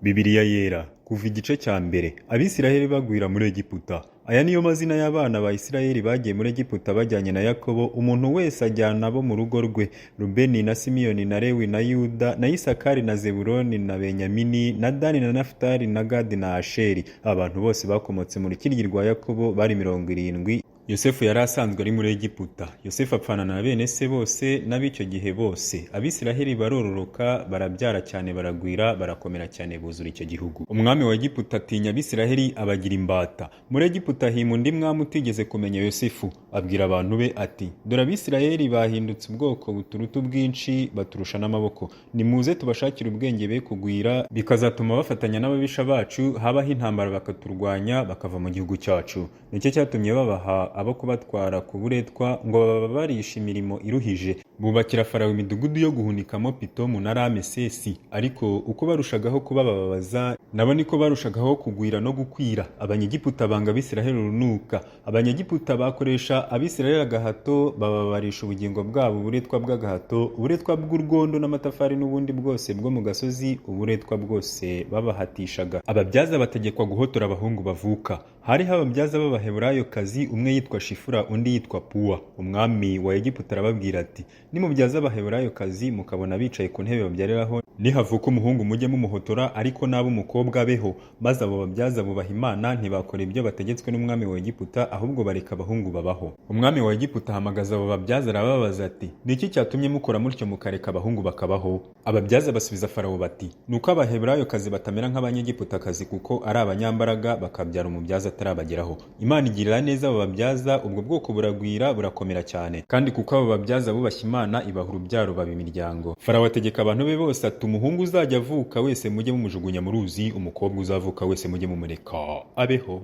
Bibiliya Yera kuva igice cya mbere. Abisirayeli bagwira muri Egiputa. Aya niyo mazina y'abana ba Isirayeli bagiye muri Egiputa bajyanye na Yakobo, umuntu wese ajyana abo mu rugo rwe: Rubeni na Simiyoni na Lewi na Yuda na Isakari na Zebuloni na Benyamini na Dani na Nafutali na Gadi na Asheri. Abantu bose bakomotse mu rukiryi rwa Yakobo bari 70. Yosefu yari asanzwe ari muri Egiputa. Yosefu apfana na bene se bose n'ab'icyo gihe bose. Abisiraheli barororoka, barabyara cyane, baragwira, barakomera cyane, buzura icyo gihugu. Umwami wa Egiputa atinya Abisiraheli, abagira imbata. Muri Egiputa hima undi mwami utigeze kumenya Yosefu. Abwira abantu be ati: "Dore Abisiraheli bahindutse ubwoko buturuta ubwinshi, baturusha n'amaboko. Nimuze tubashakire ubwenge be kugwira, bikazatuma bafatanya n'ababisha bacu, habaho intambara bakaturwanya, bakava mu gihugu cyacu." Nicyo cyatumye babaha abo kubatwara ku buretwa ngo bababarishe imirimo iruhije. Bubakira Farawo imidugudu yo guhunikamo Pitomu na Ramesesi. Ariko uko barushagaho kubababaza, nabo niko barushagaho kugwira no gukwira. Abanyegiputa banga Abisiraheli urunuka. Abanyegiputa bakoresha Abisiraheli agahato, bababarisha ubugingo bwabo uburetwa bw'agahato, uburetwa bw'urwondo n'amatafari n'ubundi bwose bwo mu gasozi, uburetwa bwose babahatishaga. Ababyaza bategekwa guhotora abahungu bavuka. Hariho ababyaza b'Abaheburayokazi, umwe yitwa Shifura, undi yitwa Puwa. Umwami wa Egiputa arababwira ati: "Nimubyaza Abaheburayokazi mukabona bicaye ku ntebe babyariraho, nihavuka umuhungu mujye mumuhotora, ariko naba umukobwa abeho." Maze abo babyaza bubaha Imana, ntibakora ibyo bategetswe n'umwami wa Egiputa, ahubwo bareka abahungu babaho. Umwami wa Egiputa ahamagaza abo babyaza, arababaza ati: "Ni iki cyatumye mukora mutyo mukareka abahungu bakabaho?" Ababyaza basubiza Farawo bati: "Ni uko Abaheburayokazi batamera nk'Abanyegiputakazi, kuko ari abanyambaraga, bakabyara umubyaza atarabageraho." Imana igirira neza abo babyaza, ubwo bwoko buragwira, burakomera cyane. Kandi kuko abo babyaza bubashye Imana, ibaha urubyaro, baba imiryango. Farawo ategeka abantu be bose ati: "Umuhungu uzajya avuka wese mujye mumujugunya mu ruzi, umukobwa uzavuka wese mujye mumureka abeho."